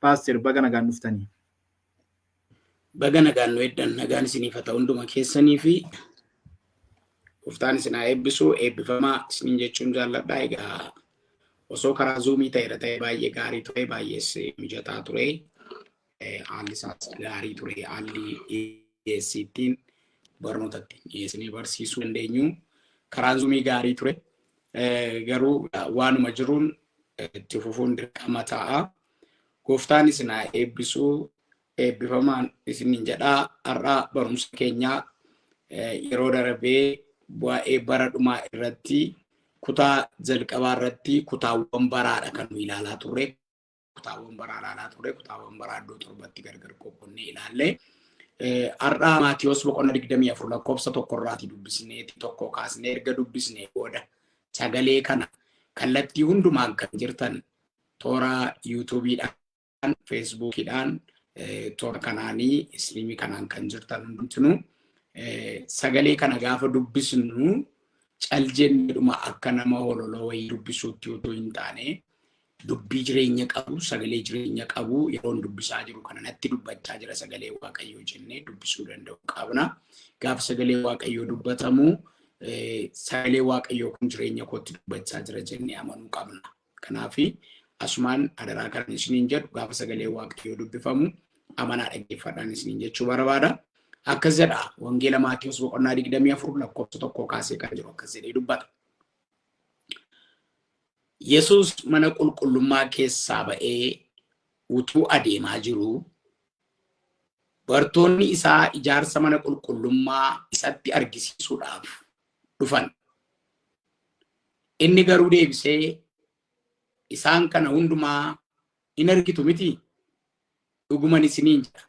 Paaster, baga nagaan dhuftanii. Baga nagaan nu eddan. Nagaan isiniif haa ta'u hunduma keessanii fi gooftaan isin haa eebbisu. Eebbifamaa isiniin jechuun jaalladha. Egaa osoo karaa Zoomii ta'eera ta'e baay'ee gaarii ture, baay'ees mijataa ture. Haalli isaas gaarii ture. Haalli dhiyeessiittiin barnoota ittiin dhiyeessinee barsiisuu dandeenyu karaan Zoomii gaarii ture. Garuu waanuma jiruun itti fufuun dirqama ta'a. Gooftaan isin haa eebbisu. Eebbifamaan isiniin jedhaa. Har'a barumsa keenyaa yeroo darbee waa'ee bara dhumaa irratti kutaa jalqabaa irratti kutaawwan baraadha kan nu ilaalaa turre. Kutaawwan baraa ilaalaa turre. Kutaawwan baraa iddoo torbatti gargar qoqqonnee ilaalle. Har'a Maatiyos boqonnaa 24 lakkoofsa 1 irraatii dubbisneeti tokko kaasnee erga dubbisnee booda sagalee kana kallattii hundumaan kan jirtan toora yuutuubiidhaan, Feesbuukiidhaan, toora kanaanii isliimii kanaan kan jirtan hundumtinuu sagalee kana gaafa dubbisnu cal jenneedhuma akka nama hololoo wayii dubbisuutti utuu hin taane, dubbii jireenya qabu, sagalee jireenya qabu, yeroon dubbisaa jiru kana natti dubbachaa jira sagalee Waaqayyoo jennee dubbisuu danda'u qabna. Gaafa sagalee Waaqayyoo dubbatamu sagalee Waaqayyoo kun jireenya kootti dubbachaa jira jennee amanuu qabna. Kanaaf asumaan adaraa kan isiniin jedhu, gaafa sagalee Waaqayyoo dubbifamu amanaa dhaggeeffadhaan isiniin jechuu barbaada. Akkas jedha, Wangeela Maatiyus boqonnaa 24 lakkoofsa 1 kaasee kan jiru akkas jedhee dubbata. Yesuus mana qulqullummaa keessaa ba'ee utuu adeemaa jiruu, bartoonni isaa ijaarsa mana qulqullummaa isatti argisiisuudhaaf dhufan. Inni garuu deebisee, "Isaan kana hundumaa in argitu mitii? Dhuguman isiniin jedha,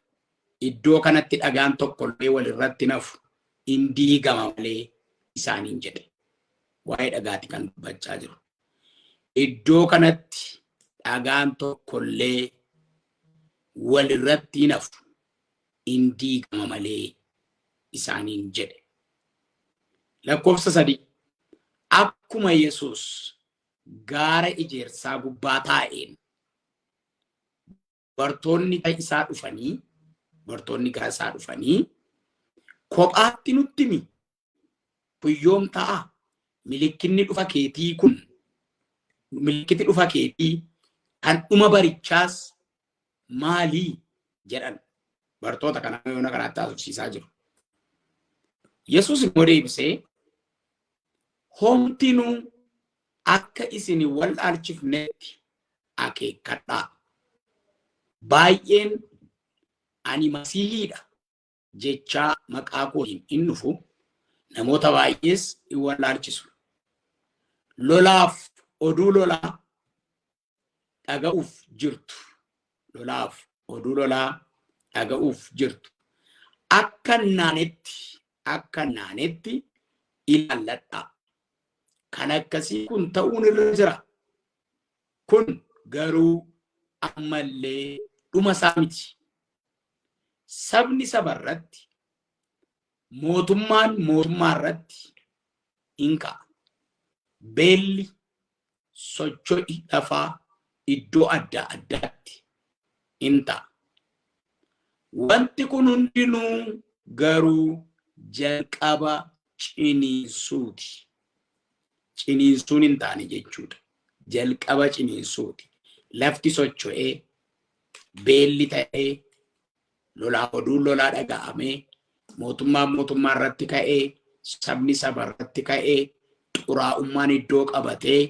iddoo kanatti dhagaan tokkollee walirratti nafu, in diigama malee," isaaniin jedhe. Waa'ee dhagaati kan dubbachaa jiru. Iddoo kanatti dhagaan tokkollee walirratti hin hafu, in diigama malee isaaniin jedhe. Lakkoofsa 3. Akkuma Yesuus gaara Ejersaa gubbaa taa'een bartoonni gara isaa dhufanii, "Kophaatti nutti himi, kun yoom ta'a? Milikkinni dhufa keetii kun, milikkiti dhufa keetii kan dhuma barichaas maalii?" jedhan. Bartoota kana yoona kanaatti haasofsiisaa jiru. Yesuus immoo deebisee, "Homtinuu akka isin wal dhaalchifnetti akeekkadhaa. Baay'een 'Ani Masiihiidha' jechaa maqaa kootiin in dhufu, namoota baay'ees in wallaalchisu. Lolaaf oduu lolaa dhaga'uuf jirtu. Lolaaf oduu lolaa dhaga'uuf jirtu. Akka naanetti ilaalladhaa. Kan akkasii kun ta'uun irra jira. Kun garuu ammallee dhuma isaa miti. Sabni saba irratti, mootummaan mootummaa irratti in ka'a. Beelli, socho'i lafaa iddoo adda addaatti in ta'a. Wanti kun hundinuu garuu jalqaba ciniinsuuti." Ciniinsuun hin taane jechuudha. Jalqaba ciniinsuuti. Lafti socho'ee, beelli ta'ee, lolaa oduun lolaa dhaga'amee, mootummaan mootummaa irratti ka'ee, sabni saba irratti ka'ee, xuraa'ummaan iddoo qabatee,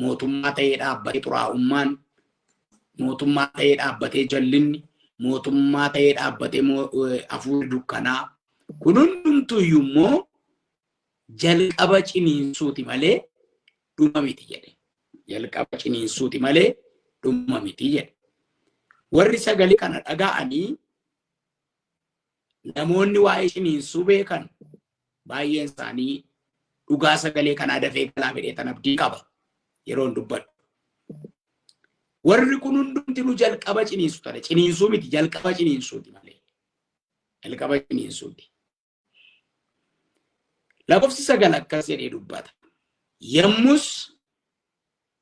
mootummaa ta'ee dhaabbatee xuraa'ummaan, mootummaa ta'ee dhaabbatee jallinni, mootummaa ta'ee dhaabbatee hafuurri dukkanaa. Kun hundumtuyyuu immoo jalqaba ciniinsuuti malee dhuma miti jedhe. Jalqaba ciniinsuuti malee dhuma miti jedhe. Warri sagalee kana dhaga'anii, namoonni waa'ee ciniinsuu beekan baay'een isaanii dhugaa sagalee kanaa dafee galaa fedhee abdii qaba yeroon dubbadhu. Warri kun hundumtinuu jalqaba ciniinsu tana. Ciniinsuu miti, jalqaba ciniinsuuti malee. Jalqaba ciniinsuuti. Lakkoofsi 9 akkas jedhee dubbata.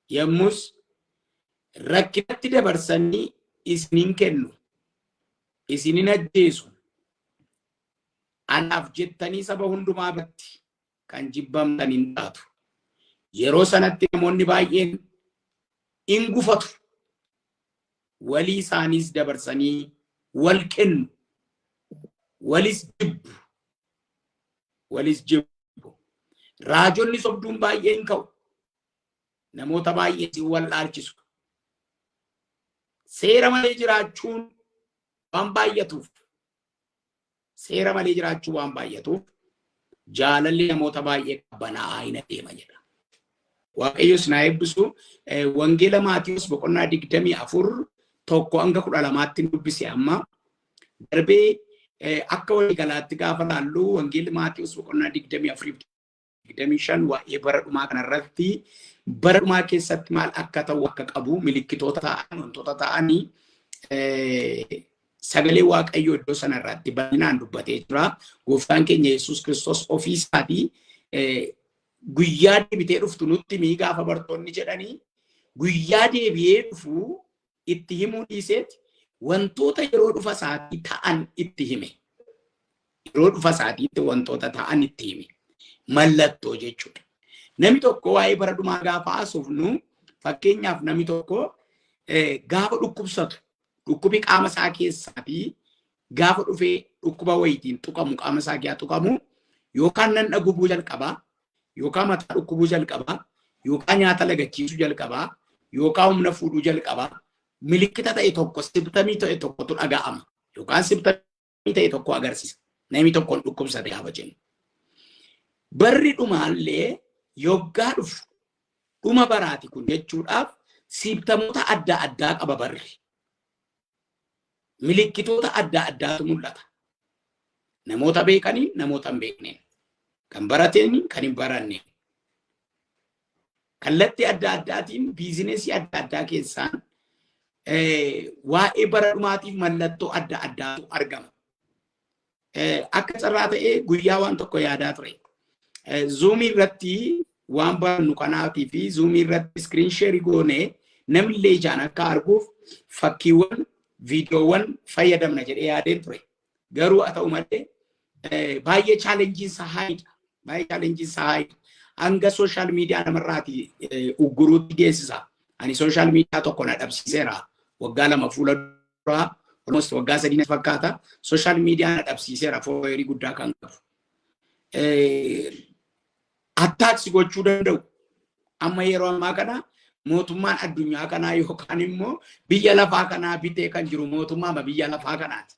Yommus rakkinatti dabarsanii Isinin kennu. Isinin ajjeesu. Anaaf jettanii saba hundumaa biratti kan jibbamtan hin taatu. Yeroo sanatti namoonni baay'een in gufatu. Walii isaaniis dabarsanii wal kennu. Walis jibbu. Walis jibbu. Raajonni sobduun baay'een ka'u. Namoota baay'ee si wal dhaalchisu. Seera malee jiraachuun waan baay'atuuf, seera malee jiraachuu waan baay'atuuf, jaalalli namoota baay'ee qabbanaa'aa hin adeema jedha. Waaqayyos na eebbisu. Wangeela Maatiyus boqonnaa 24:1 hanga 12tti dubbise amma. Darbee akka waliigalaatti gaafa laallu, Wangeelli Maatiyus boqonnaa 24, 25 waa'ee bara dhumaa kanarratti, bara dhumaa keessatti maal akka ta'u akka qabu, milikkitoota ta'an, wantoota ta'anii sagalee Waaqayyoo iddoo sanarratti bal'inaan dubbatee jira. Gooftaan keenya Yesuus Kiristoos ofii isaatii guyyaa deebitee dhuftu nutti himii gaafa bartoonni jedhanii, guyyaa deebi'ee dhufu itti himuu dhiiseeti wantoota yeroo dhufa isaatii ta'an itti hime. Yeroo dhufa isaatiitti wantoota ta'an itti hime. Mallattoo jechuudha. Namni tokko waa'ee bara dhumaa gaafa haasofnu, fakkeenyaaf namni tokko gaafa dhukkubsatu, dhukkubi qaama isaa keessaatii gaafa dhufee dhukkuba wayiitiin tuqamu, qaama isaa keessaa tuqamu, yookaan nan gubuu jalqabaa, yookaan mataa dhukkubuu jalqabaa, yookaan nyaata lagachiisuu jalqabaa, yookaan humna fuudhuu jalqabaa, milikkita ta'e tokko, symptomii ta'e tokkotu dhaga'ama yookaan symptomii ta'e tokko agarsiisa. Namni tokkoon dhukkubsate gaafa jennu. Barri dhumaallee yoggaa dhufu, dhuma baraati kun jechuudhaaf, symptomoota adda addaa qaba barri. Milikkitoota adda addaatu mul'ata. Namoota beekaniin, namoota hin beekneen. Kan barateen, kan hin baranneen. Kallattii adda addaatiin, businessii adda addaa keessaan waa'ee bara dhumaatiif mallattoo adda addaatu argama. Akka carraa ta'ee guyyaa waan tokko yaadaa ture. Zoomii irratti waan barannu kanaatii fi Zoomii irratti screen share goonee namni ijaan akka arguuf fakkiiwwan, viidiyoowwan fayyadamna jedhee yaadeen ture. Garuu haa ta'u malee baay'ee challengeiin isaa highdha. Baay'ee challengeiin isaa highdha. Hanga social media namarraati ugguruutti geessisa. Ani social media tokko na dhabsiiseera. Waggaa 2 fuula duraa, almost waggaa 3 na fakkaata. Social media na dhabsiiseera, followerii guddaa kan qabu. Attacks gochuu danda'u. Amma yeroo ammaa kana mootummaan addunyaa kanaa yookaan immoo biyya lafaa kanaa bitee kan jiru mootummaa biyya lafaa kanaati.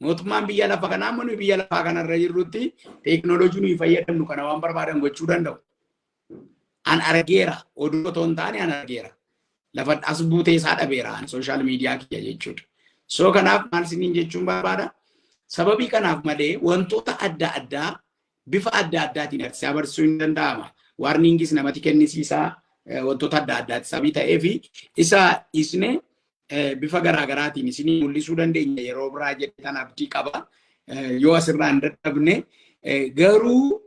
Mootummaan biyya lafaa kanaa immoo nuyi biyya lafaa kanarra jirrutti teekinooloojii nuyi fayyadamnu kana waan barbaadan gochuu danda'u. An argeera, oduu otoo hin taane an argeera. Lafa as buutee isaa dhabeera an social media kiyya jechuudha. So kanaaf maal isiniin jechuun barbaada? Sababii kanaaf malee wantoota adda addaa bifa adda addaatiin agarsiisaa barsiisuu hin danda'ama. Warningis namatti kennisiisaa, wantoota adda addaati sababii ta'ee fi isa dhiisnee bifa garaagaraatiin isinii mul'isuu dandeenya yeroo biraa jedhan abdii qaba. Yoo asirraa hin dadhabne garuu,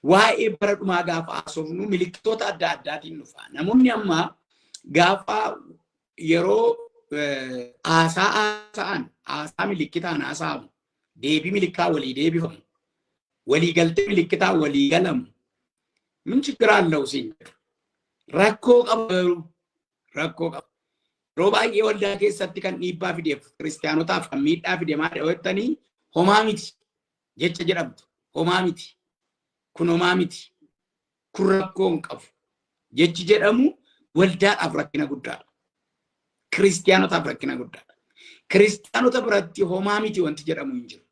waa'ee bara dhumaa gaafa haasofnu milikkitoota adda addaatiin dhufa. Namoonni amma gaafa yeroo haasaa haasa'an, haasaa milikkitaan haasa'amu, deebii milikkaa walii deebifamu, walii galtee milikkitaan walii galamu, ምን ችግር አለው siin jedhu. Rakkoo qaba garuu, rakkoo qaba. Yeroo baay'ee waldaa keessatti kan dhiibbaa fideef, kiristaanotaaf kan miidhaa fide maal jettanii, homaa miti jecha jedhamtu. Homaa miti. Kun homaa miti. Kun rakkoo hin qabu. Jechi jedhamu waldaadhaaf rakkina guddaadha. Kiristaanotaaf rakkina guddaadha. Kiristaanota biratti homaa miti wanti jedhamu hin jiru.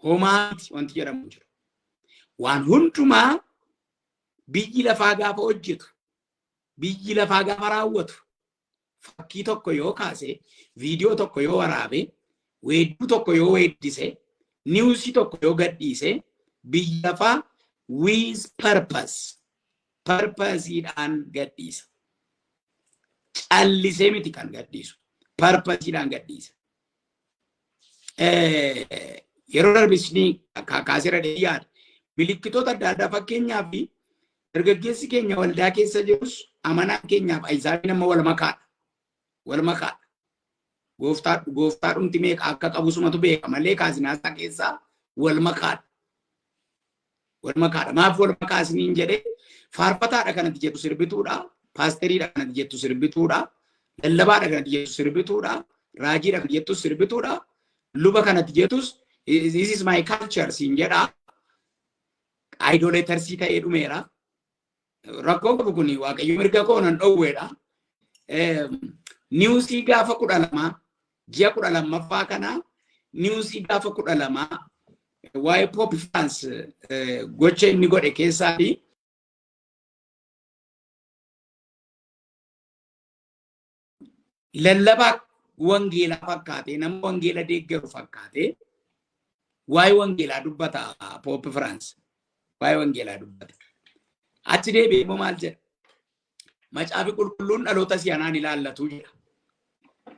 Homaa miti wanti jedhamu hin jiru. Waan hundumaa biyyi lafaa gaafa hojjetu, biyyi lafaa gaafa raawwatu, fakkii tokko yoo kaase, viidiyoo tokko yoo waraabe, weedduu tokko yoo weeddise, newsii tokko yoo gadhiise, biyyi lafaa with purpose, purposeiidhaan gadhiisa. Callisee miti kan gadhiisu, purposeiidhaan gadhiisa. Yeroo darbisni kaaseera yaada. Milikkitoota adda addaa, fakkeenyaaf dargaggeessi keenya waldaa keessa jirus amanaan keenyaaf ayisaabiin amma wal makaadha. Wal makaadha. Gooftaa gooftaa dhumti meeqa akka qabu sumatu beeka malee kaazinaa isaa keessaa wal makaadha. Wal makaadha. Maaf wal makaa isiniin jedhee? Faarfataadha kanatti jettu sirbituudha. Paasteriidha kanatti jettu sirbituudha. Lallabaadha kanatti jettu sirbituudha. Raajiidha kanatti jettu sirbituudha. Luba kanatti jettus "This is my culture" siin jedha. Idolaters ta'ee dhumeera. Rakkoo qabu kuni, Waaqayyo mirga koo nan dhoowweedha. Newsii gaafa 12 ji'a 12ffaa kana, newsii gaafa 12 waa'ee Pope Francis gocha inni godhe keessaati lallabaa wangeelaa fakkaatee, nama wangeela deeggaru fakkaatee waa'ee wangeelaa dubbata. Pope Francis waa'ee wangeelaa dubbata. Achi deebi'ee immoo maal jedha? Macaafi qulqulluun dhaloota si'anaan ilaallatu jedha.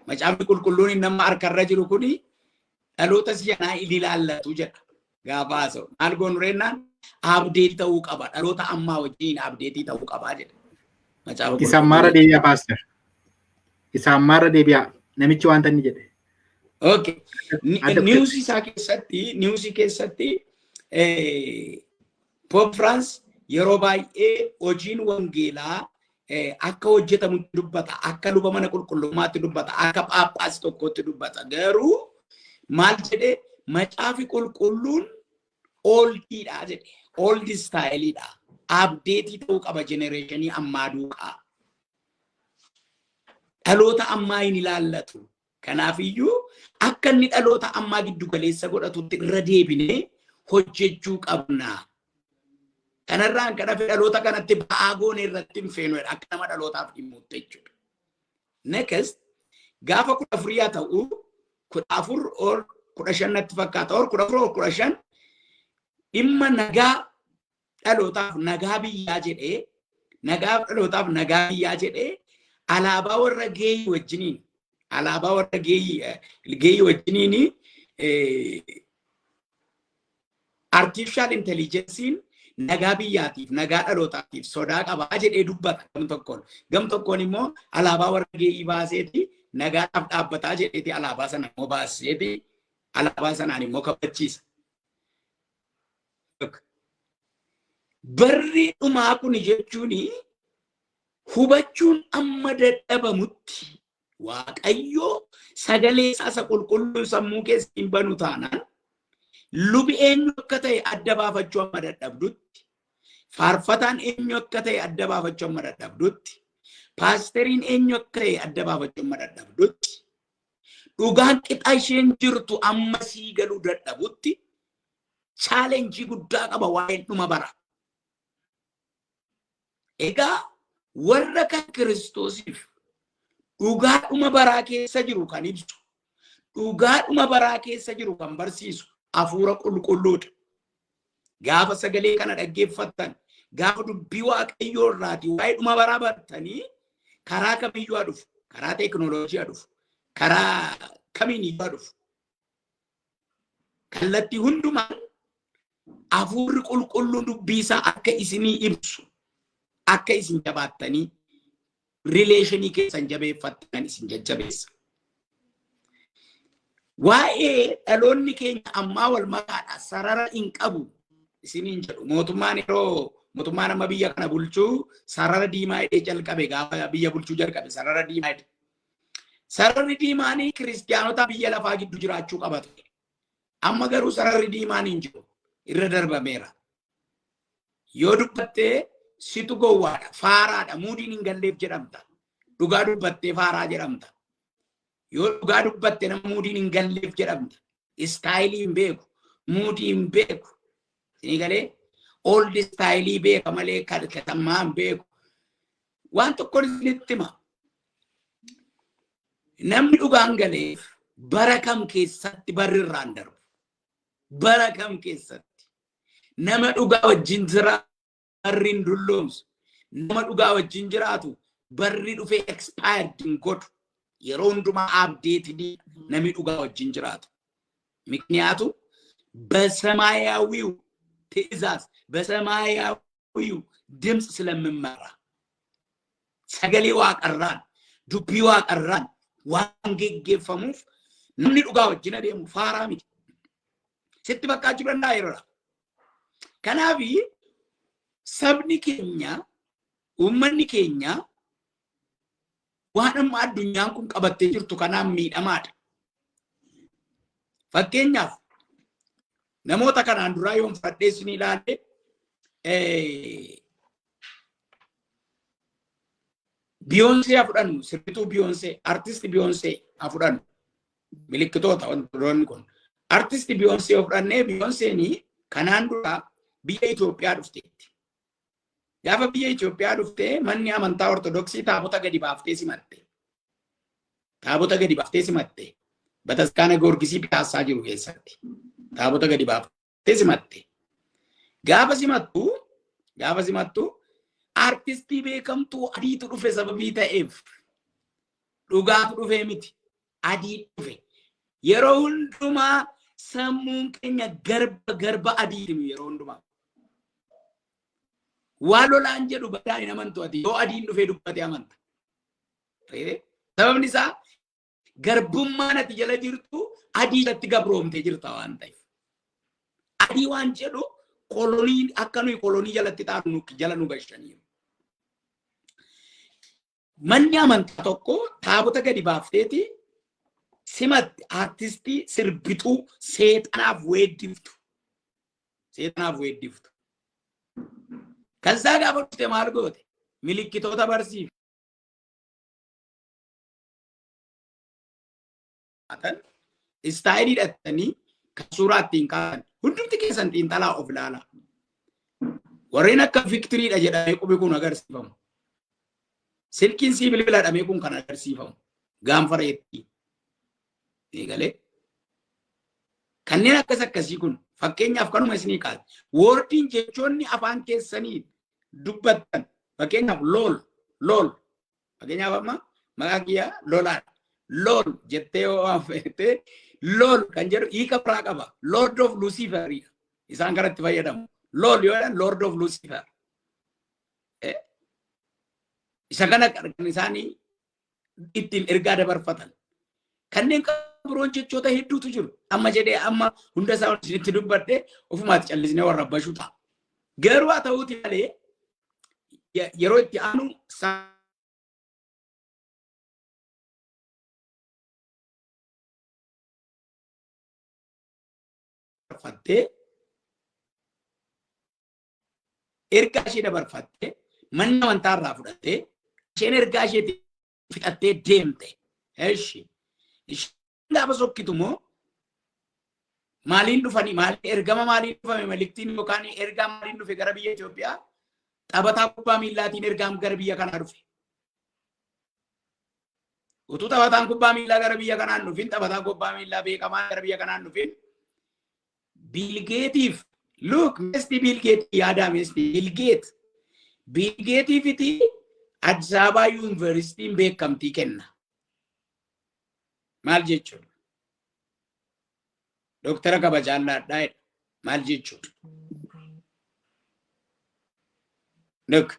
Macaafni qulqulluun inni amma harkarra jiru kuni dhaloota si'anaa hin ilaallatu jedha. Gaafa haasa'u. Maal goonu reennaan update ta'uu qaba. Dhaloota ammaa wajjin update ta'uu qaba jedha. Macaafa Isaan maara qulqulluu. deebi'a, paaster. Isaan maara deebi'a. Namichi wanta inni jedhe. Okay. Adda Newsii isaa keessatti, newsii keessatti Pope Francis yeroo baay'ee hojiin wangeelaa akka hojjetamutti dubbata, akka luba mana qulqullummaatti dubbata, akka phaaphaas tokkotti dubbata. Garuu maal jedhee? Macaafi qulqulluun oldiidha jedhe, old styleiidha. Update ta'uu qaba generationii ammaa duukaa. Dhaloota ammaa hin ilaallatu. Kanaafiyyuu akka inni dhaloota ammaa giddu galeessa godhatutti irra deebinee hojjechuu qabna. Kanarraan kan hafe dhaloota kanatti ba'aa goone irratti hin feenu akka nama dhalootaaf dhimmuutti jechuudha. Next, gaafa 14 haa ta'u, 14 or 15 natti fakkaata, or 14 or 15, dhimma nagaa dhalootaaf nagaa biyyaa jedhee, nagaa dhalootaaf nagaa biyyaa jedhee alaabaa warra geeyii wajjiniin, alaabaa warra geeyii wajjiniin artificial intelligencein nagaa biyyaatiif nagaa dhalootaatiif sodaa qabaa jedhee dubbata gam tokkoon. Gam tokkoon immoo alaabaa warra geeyii baaseeti nagaadhaaf dhaabbataa jedheeti, alaabaa sana immoo baaseeti alaabaa sanaan immoo kabachiisa. Barri dhumaa kun jechuun hubachuun amma dadhabamutti, Waaqayyo sagalee isaa isa qulqulluun sammuu keessa hin banu taanaan, lubi eenyu akka ta'e adda baafachuu amma dadhabdutti, faarfataan eenyu akka ta'e adda baafachuu amma dadhabdutti, paasteriin eenyu akka ta'e adda baafachuu amma dadhabdutti, dhugaan qixa isheen jirtu amma sii galuu dadhabutti, challenge guddaa qaba waa'een dhuma bara. Egaa warra kan Kiristoosiif dhugaa dhuma baraa keessa jiru kan ibsu, dhugaa dhuma baraa keessa jiru kan barsiisu hafuura qulqulluudha. Gaafa sagalee kana dhaggeeffattan, gaafa dubbii Waaqayyoo irraati waa'ee dhuma baraa bartanii, karaa kamiyyuu haa dhufu, karaa teekinooloojii haa dhufu, karaa kamiin iyyuu haa dhufu. Kallattii hundumaan hafuurri qulqulluun dubbii isaa akka isinii ibsu, akka isin jabaattanii relationii keessan jabeeffattan isin jajjabeessa. Waa'ee dhaloonni keenya ammaa wal makaadha, sarara hin qabu isiniin jedhu. Mootummaan yeroo mootummaan amma biyya kana bulchuu sarara diimaa hidhee jalqabe, gaafa biyya bulchuu jalqabe sarara diimaa hidhe. Sararri diimaanii kiristiyaanota biyya lafaa gidduu jiraachuu qaba ture. Amma garuu sararri diimaan hin jiru. Irra darbameera. Yoo dubbattee situ gowwaadha, faaraadha, muudiin hin galleef jedhamta. Dhugaa dubbattee faaraa jedhamta. Yoo dhugaa dubbatte nama muudiin hin galleef jedhamta. Style hin beeku, moodii hin beeku. Isinii galee? Old style beeka malee kan ammaa hin beeku. Waan tokkoon isinitti hima. Namni dhugaan galeef bara kam keessatti barri irraan darbu. Bara kam keessatti. Nama dhugaa wajjin jiraatu barri hin dulloomsu. Nama dhugaa wajjin jiraatu barri dhufee expired hin godhu. Yeroo hundumaa updated namni dhugaa wajjin jiraatu. ምክንያቱም በሰማያዊው ትእዛዝ፣ በሰማያዊው ድምፅ ስለምመራ፣ sagalee waaqarraan, dubbii waaqarraan Waan geggeeffamuuf namni dhugaa wajjin adeemu faaraa miti. Sitti fakkaachuu danda'a yeroodha. Kanaaf sabni keenya, uummanni keenya waan amma addunyaan kun qabattee jirtu kanaan miidhamaadha. Fakkeenyaaf, namoota kanaan duraa yoon fudhadhee isin ilaalle, Biyoonsee haa fudhannu, sirbituu Biyoonsee, artisti Biyoonsee haa fudhannu. Milikkitoota wantoonni kun. Artisti Biyoonsee yoo fudhannee, Biyoonseen kanaan dura biyya Itoophiyaa dhufteetti. Gaafa biyya Itoophiyaa dhuftee, manni amantaa Ortodoksii taabota gadi baaftee simatte. Taabota gadi baaftee simatte. Bataskaana Goorgisii Piyaassaa jiru keessatti. Taabota gadi baaftee simatte. Gaafa simattu artistii beekamtuu adiitu dhufe sababii ta'eef, dhugaatu dhufee miti. Adii dhufe. Yeroo hundumaa sammuun keenya garba adiiti yeroo hundumaa. Waan lolaan jedhu badaa hin amantu ati, yoo adiin dhufee dubbate amanta. Sababni isaa garbummaan ati jala jirtu adii irratti gabroomtee jirta waan ta'eef. Adii waan jedhu kolonii akka nuyi kolonii jalatti taanu jala nu gashaniiru. Manni amantaa tokko taabota gadi baafteeti simatti artistii sirbituu seexanaaf weeddiftu. Seexanaaf weeddiftu. Kazaa gaafa dhufte maal goote? Milikkitoota barsiif. Style hidhatanii kan suuraa ittiin kaasan hundumti keessan xiinxalaa of ilaala. Warreen akka victory dha jedhamee qubi kun agarsiifamu. Silkiin sii bilbila jedhamee kun kan agarsiifamu. Gaanfa reettii. Eegalee. Kanneen akkas akkasii kun fakkeenyaaf kanuma isinii kaase. Wordiin, jechoonni afaan keessanii dubbattan, fakkeenyaaf lol lol, fakkeenyaaf amma maqaa kiyya Lolaadha. Lol jettee yoo waan feete, lol kan jedhu hiika biraa qaba. Lord of Lucifer isaan kanatti fayyadamu. Lol yoo jedhan Lord of Lucifer. Isa kana kan isaanii ittiin ergaa dabarfatan. Kanneen biroon jechoota hedduutu jiru. Amma jedhee amma hunda isaa isinitti dubbadhe ofumaatti callisnee warra bashuu ta'a. Garuu haa ta'uuti malee, yeroo itti aanu dabarfattee, ergaa ishee dabarfattee, manni amantaa irraa fudhattee, isheen ergaa isheetti fixattee deemte. Eshi. Isheen gaafa sokkitu immoo maaliin dhufanii, maaliin ergama, maaliin dhufame maliktiin yookaan ergaa maaliin dhufe gara biyya Itoophiyaa? Taphataa kubbaa miillaatiin ergaan gara biyya kanaa dhufe. Utuu taphataan kubbaa miillaa gara biyya kanaa hin dhufin, taphataan kubbaa miillaa beekamaan gara biyya kanaa hin dhufin, Bill Gatesiif, look, meesti Bill Gates yaadaa, meesti Bill Gates. Bill Gatesiifiti Addis Ababa Yuunivarsiitiin beekamtii kenna. Maal jechuudha? Dooktara kabajaan laadhaa jedha. Maal jechuudha? Look,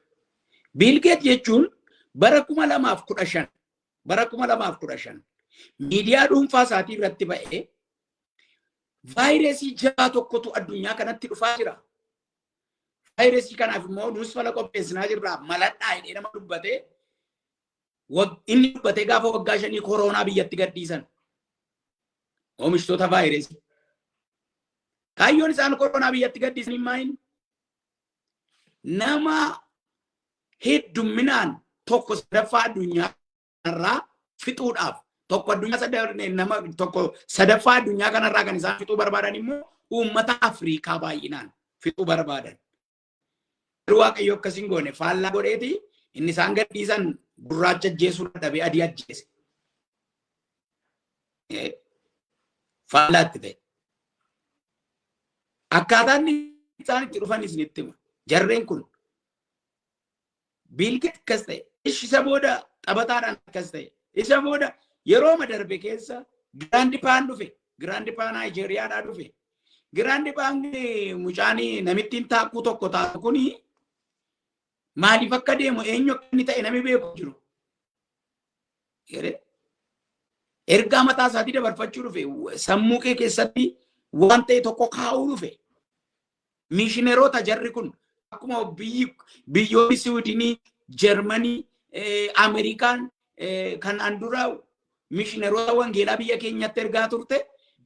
Bill Gates jechuun bara 2015, bara 2015 miidiyaa dhuunfaa isaatii irratti ba'ee, vaayirasii jabaa tokkotu addunyaa kanatti dhufaa jira. Vaayirasii kanaaf immoo nus fala qopheessinaa jirra, maladhaa jedhee nama dubbatee, inni dubbatee gaafa waggaa 5 koronaa biyyatti gadhiisan. Oomishtoota vaayirasii. Kaayyoon isaan koronaa biyyatti gadhiisan maal? Nama heddumminaan tokko sadaffaa addunyaa kanarraa fixuudhaaf, tokko addunyaa nama tokko sadaffaa addunyaa kanarraa kan isaan fixuu barbaadan immoo uummata Afrikaa baay'inaan fixuu barbaadan. Garuu Waaqayyo akkas hin goone, faallaa godheeti inni isaan gadhiisan gurraacha ajjeesuu dadhabee adii ajjeese. Faallaatti ta'e. Akkaataan isaan itti dhufan isinitti hima. Jarreen kun Bill Gates akkas ta'e. Isa booda taphataadhaan akkas ta'e. Isa booda yeroo darbe keessa Giraandi Paan dhufe. Giraandi Paan Naayijeeriyaadhaa dhufe. Giraandi Paan mucaan namittiin taakkuu tokko taatu kuni maaliif akka deemu, eenyu akka inni ta'e namni beeku jiru. Ergaa mataa isaatii dabarfachuu dhufe, sammuu kee keessatti waan ta'e tokko kaa'uu dhufe. Mishineerota jarri kun akkuma biyyoonni Siwiidinii, Jarmanii, Ameerikaan kanaan dura mishineerota wangeelaa biyya keenyatti ergaa turte,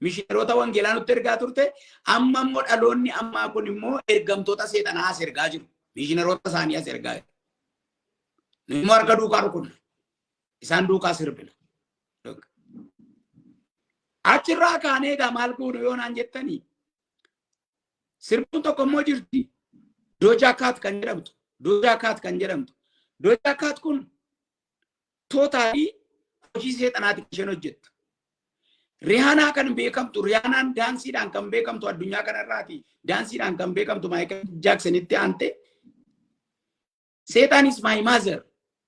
mishineerota wangeelaa nutti ergaa turte, amma immoo dhaloonni ammaa kun immoo ergamtoota seexanaa as ergaa jiru. Mishineerota isaanii as ergaa jiru. Nu immoo harka duukaa rukunna. Isaan duukaa sirbina. Achirraa kaanee egaa maal goonu yoo naan jettanii, sirbuun tokko immoo jirti. Doja Cat kan jedhamtu. Doja Cat kan jedhamtu. Doja Cat kun totally hojii seexanaati isheen hojjettu. Rihanna kan beekamtu, Rihanaan daansiidhaan kan beekamtu addunyaa kanarraati. Daansiidhaan kan beekamtu Michael Jacksonitti aante. "Satan is my mother.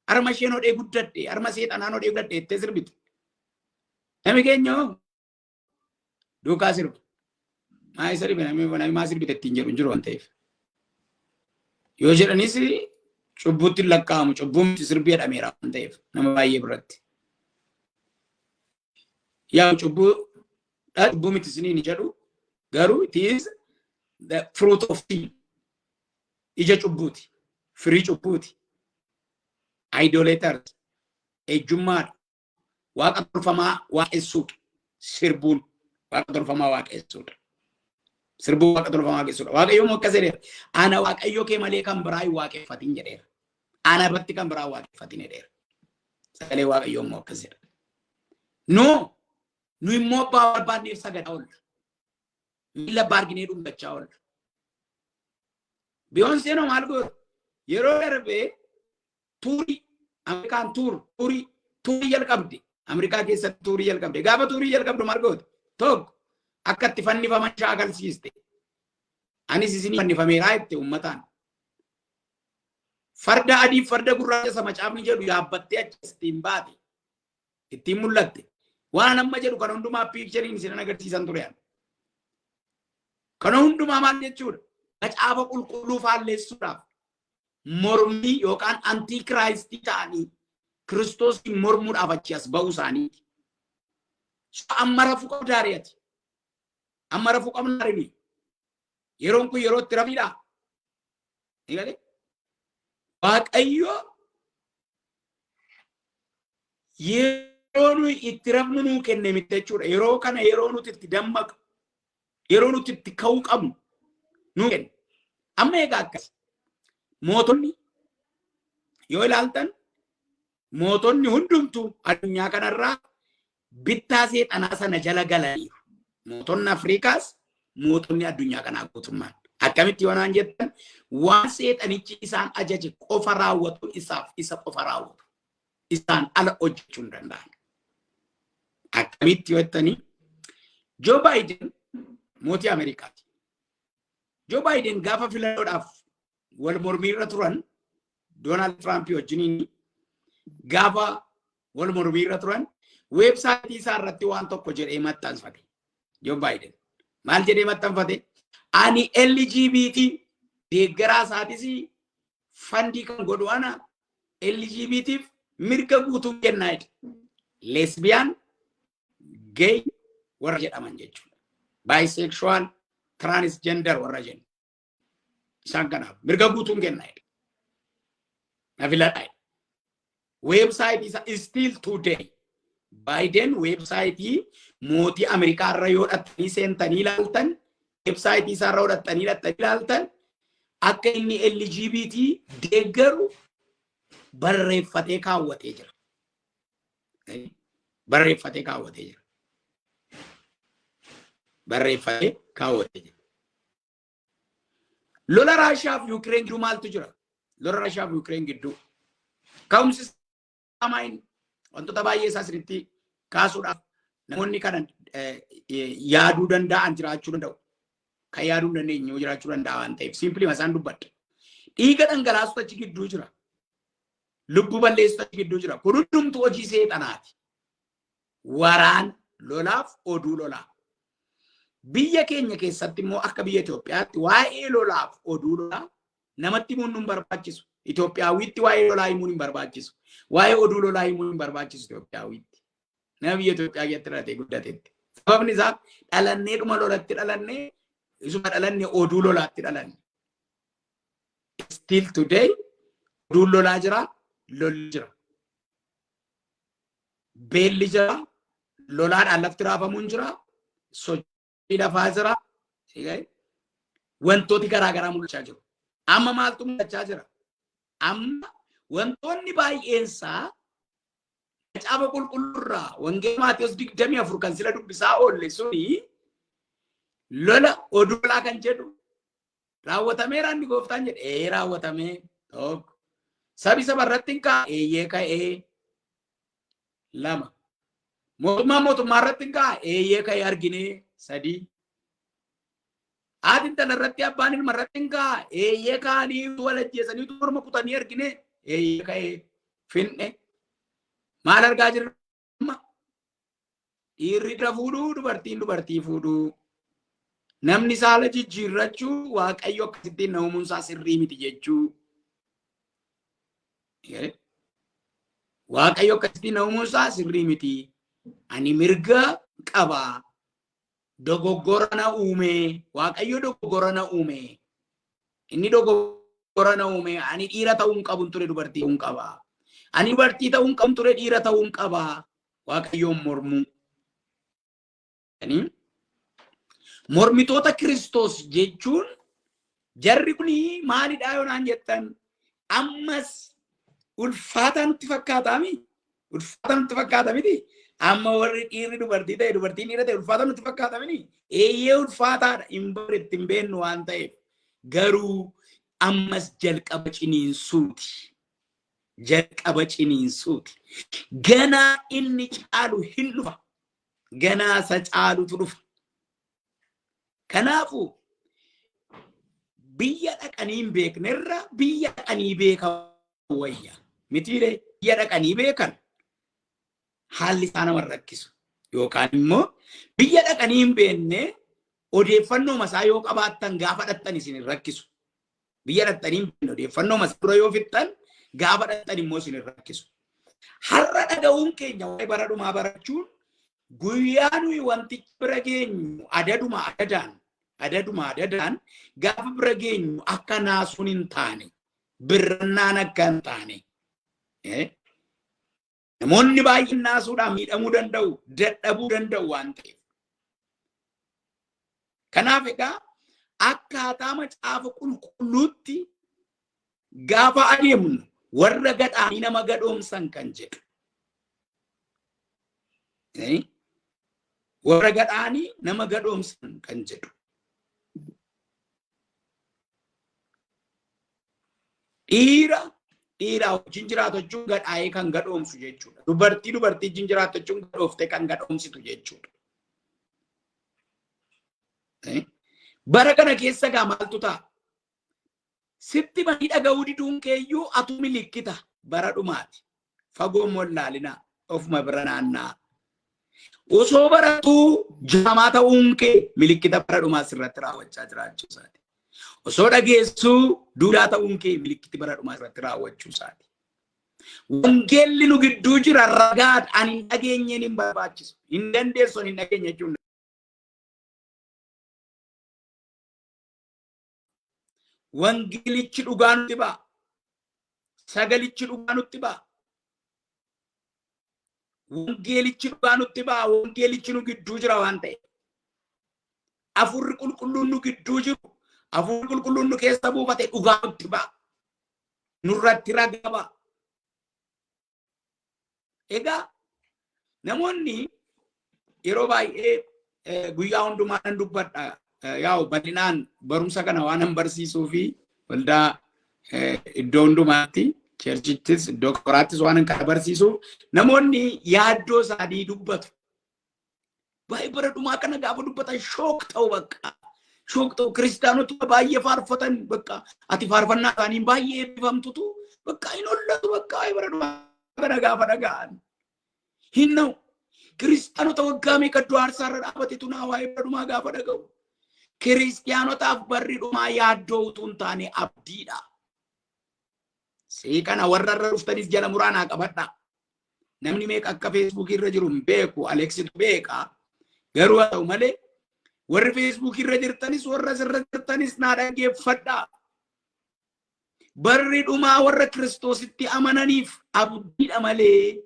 Harma isheen hodhee guddadhe, harma seexanaan hodhee guddadhe" jettee sirbiti. Namni keenya hoo duukaa sirba. Maa isa dhibe, namni maa sirbite ittiin jedhu hin jiru waan ta'eef. Yoo jedhanis cubbuutti hin lakkaa'amu, cubbuun sirbii jedhameera waan ta'eef nama baay'ee biratti. Yaa cubbuu cubbuu miti isiniin jedhu, garuu it is the fruit of sin. Ija cubbuuti. Firii cubbuuti. Idolaters. Ejjummaadha. Waaqa tolfamaa waaqessuudha. Sirbuun waaqa tolfamaa waaqessuudha. Sirbuun waaqa tolfamaa waaqessuudha. Waaqayyo immoo akkas jedheera. "Ana Waaqayyo kee malee kan biraa hin waaqeffatin" jedheera. "Ana irratti kan biraa hin waaqeffatin" jedheera. Sagalee Waaqayyoo immoo akkas jedha. No, nu immoo abbaa barbaanneef sagadaa oolla. Miila abbaa arginee dhungachaa oolla. Beyoncéen maal goote? Yeroo darbee tourii Ameerikaan tourii jalqabde. Ameerikaa keessatti tourii jalqabde. Gaafa tourii jalqabdu maal goote? Tokko, akka itti fannifaman shaakalsiiste. "Anis isinii fannifameeraa" jette uummataan. Farda adii, farda gurraacha isa macaafni jedhu yaabbattee achi ittiin baate. Ittiin mul'atte. Waan amma jedhu kan hundumaa pictureiin isin agarsiisan ture. Kana hundumaa maal jechuudha? Macaafa qulqulluu faalleessuudhaaf mormii yookaan antichristii ta'anii Kiristoosiin mormuudhaaf achi as ba'uu isaaniiti. Amma rafuu qabdaa ari'ati. Amma rafuu qabna ari'ni. Yeroon kun yeroo itti rafiidha. Waaqayyo yeroo nuyi itti rafnu nuu kenne miti jechuudha. Yeroo kana yeroo nuti itti dammaqu, yeroo nuti itti ka'uu qabnu nuu kenne. Amma egaa akkas. Mootonni yoo ilaaltan, mootonni hundumtuu addunyaa kanarraa bittaa seexanaa sana jala galaniiru. Mootonni Afrikaas, mootonni addunyaa kanaa guutummaan. Akkamitti yoo naan jettan, waan seexanichi isaan ajaje qofa raawwatu, isaaf isa qofa raawwatu. Isaan ala hojjechuu hin danda'an. Akkamitti yoo jettanii, Joe Biden mootii Ameerikaati. Joe Biden gaafa filannoodhaaf wal mormiirra turan Doonaald Tiraamp wajjiniin, gaafa wal mormiirra turan, weebsaayitii isaa irratti waan tokko jedhee maxxanfate. Joe Biden maal jedhee maxxanfate? "Ani LGBT deeggaraa isaatis fundii kan godhu ana, LGBTf mirga guutuu kennaa" jedhe. Lesbian, gay warra jedhaman jechuudha. Bisexual, transgender warra jennu. Isaan kanaaf mirga guutuun kennaa jedhe. Na filadhaa jedhe. Weebsaayitii isaa still today Biden weebsaayitii mootii Ameerikaa irra yoo dhattanii seentanii ilaaltan, weebsaayitii isaa irra yoo dhattanii ilaaltan, akka inni LGBT deeggaru barreeffatee kaawwatee jira. Barreeffatee kaawwatee jira. Barreeffatee kaawwatee jira. Lola Raashiyaa fi Yukireen gidduu maaltu jira? Lola Raashiyaa fi Yukireen gidduu. Ka'umsi isaa inni wantoota baay'ee isaa sirriitti kaasuudhaaf namoonni kana yaaduu danda'an jiraachuu danda'u. Kan yaaduu hin dandeenye jiraachuu danda'a waan ta'eef simply isaan dubbadha. Dhiiga dhangalaasutu achi gidduu jira. Lubbuu balleessutu achi gidduu jira. Kun hundumtu hojii seexanaati. Waraan lolaaf oduu lolaa. Biyya keenya keessatti immoo akka biyya Itoophiyaatti waa'ee lolaaf oduu lolaa namatti himuun nu hin barbaachisu. Itoophiyaawwitti waa'ee lolaa himuun hin barbaachisu. Waa'ee oduu lolaa himuun hin barbaachisu Itoophiyaawwitti. Nama biyya Itoophiyaa keessatti dhalatee guddatetti. Sababni isaa dhalannee dhuma lolatti dhalannee, isuma dhalanne oduu lolaatti dhalanne. Still today oduun lolaa jira, lolli jira. Beelli jira, lolaadhaan lafti raafamuun jira, sochii lafaa jira. Wantooti garaa garaa mul'achaa jiru. Amma maaltu mul'achaa jira? Amma wantoonni baay'eensaa Macaafa Qulqulluurraa, Wangeela Maatiyos 24 kan sila dubbisaa oolle suni, lola oduu lolaa kan jedhu raawwatameera. Inni gooftaan jedhe ee raawwatamee. Tokko, sabi saba irratti hin ka'a, eeyyee ka'ee. Lama, mootummaa mootummaa irratti hin ka'a, eeyyee ka'ee arginee. Sadii, haati intala irratti, abbaan ilma irratti hin ka'a, eeyyee ka'anii wal ajjeesanii morma kutanii arginee, eeyyee ka'ee finne. Maal argaa jirra? Dhiirri dhiira fuudhuu, dubartiin dubartii fuudhuu, namni saala jijjiirrachuu, Waaqayyo akkasittiin na uumuun isaa sirrii miti jechuu. Waaqayyo akkasittiin na uumuun isaa sirrii miti. Ani mirga qaba. Dogoggora na uume. Waaqayyo dogoggora na uume. Inni dogoggora na uume. Ani dhiira ta'uu hin qabun ture, dubartii ta'uu hin qaba. Ani dubartii ta'uu hin qabun ture, dhiira ta'uu hin qaba. Waaqayyoon mormuu. Mormitoota Kiristoos jechuun jarri kun maalidhaa yoo naan jettan, ammas ulfaataa nutti fakkaataami. Ulfaataa nutti fakkaata miti. Amma warri dhiirri dubartii ta'e, dubartiin dhiira ta'e ulfaataa nutti fakkaata miti. Eeyyee, ulfaataadha. Hin barre, itti hin beennu waan ta'eef. Garuu ammas jalqaba ciniinsuuti. Jalqaba ciniinsuuti. Ganaa inni caalu hin dhufa. Ganaa isa caalutu dhufa. Kanaafuu biyya dhaqanii hin beeknerra biyya dhaqanii beekan wayya. Mitiiree? Biyya dhaqanii beekan haalli isaa nama rakkisu. Yookaan immoo biyya dhaqanii hin beekne odeeffannoo masaa yoo qabaattan gaafa dhaqxan isin hin rakkisu. Biyya dhaqxanii hin beekne odeeffannoo masaa dura yoo fixxan gaafa dhaqxan immoo isin hin rakkisu. Har'a dhaga'uun keenya waa'ee bara dhumaa barachuun guyyaa nuyi wanticha bira geenyu adaduma adadaan, adaduma adadaan gaafa bira geenyu akka naasuun hin taane, birrannaan akka hin taane. Namoonni baay'een naasuudhaan miidhamuu danda'u, dadhabuu danda'u waan ta'eef. Kanaaf egaa akkaataa Macaafa Qulqulluutti gaafa adeemnu warra gadhaanii nama gadhoomsan kan jedhu. Warra gadhaanii nama gadhoomsan kan jedhu. Dhiira dhiiraa wajjin jiraatu jechuun gadhaa'ee kan gadhoomsu jechuudha. Dubartii dubartii wajjin jiraatu jechuun gadhooftee kan gadhoomsitu jechuudha. Bara kana keessa gaa maaltu ta'a? Sitti manii dhaga'uu diduun keeyyuu atuu milikkita bara dhumaati. Fagoo immoo hin laalinaa, ofuma bira naanna'aa. Osoo baratuu jaamaa ta'uun kee milikkita bara dhumaa sirratti raawwachaa jiraachuu isaati. Osoo dhageessuu duudaa ta'uun kee milikkiti bara dhumaa sirratti raawwachuu isaati. Wangeelli nu gidduu jira, ragaadha. Ani hin dhageenyeen hin barbaachisu. Hin dandeessu ani hin dhageenye jechuun. Wangeelichi dhugaa nutti ba'a. Sagalichi dhugaa nutti ba'a. Wangeelichi dhugaa nutti ba'a. Wangeelichi nu gidduu jira waan ta'eef. Afurri Qulqulluun nu gidduu jiru. Afurri Qulqulluun nu keessa buufate dhugaa nutti ba'a. Nurratti ragaa ba'a. Egaa namoonni yeroo baay'ee guyyaa hundumaa nan dubbadha. Yaa'u bal'inaan barumsa kana waan nan barsiisuu fi waldaa iddoo hundumaatti, churchittis iddoo qoraattis waan kana barsiisuuf namoonni yaaddoo isaanii dubbatu. Baay'ee bara dhumaa kana gaafa dubbatan shock ta'u bakka. Shock ta'u. Kiristaanota baay'ee faarfatan bakka ati faarfannaa isaanii baay'ee eebbifamtutu bakka hin hollatu bakka bara dhumaa kana gaafa dhaga'an. Hin na'u. Kiristaanota waggaa meeqa iddoo aarsaa irra dhaabatetu naa waa'ee bara dhumaa gaafa dhaga'u. Kiristaanotaaf barri dhumaa yaaddoo utuu hin taane abdiidha. Seeqana warra irra dhuftanis jala muraa naa qabadha. Namni meeqa akka Feesbuukii irra jiru hin beeku. Aleksitu beeka. Garuu haa ta'u malee warri Feesbuukii irra jirtanis warra asirra jirtanis naa dhaggeeffadhaa. Barri dhumaa warra Kiristoositti amananiif abdiidha malee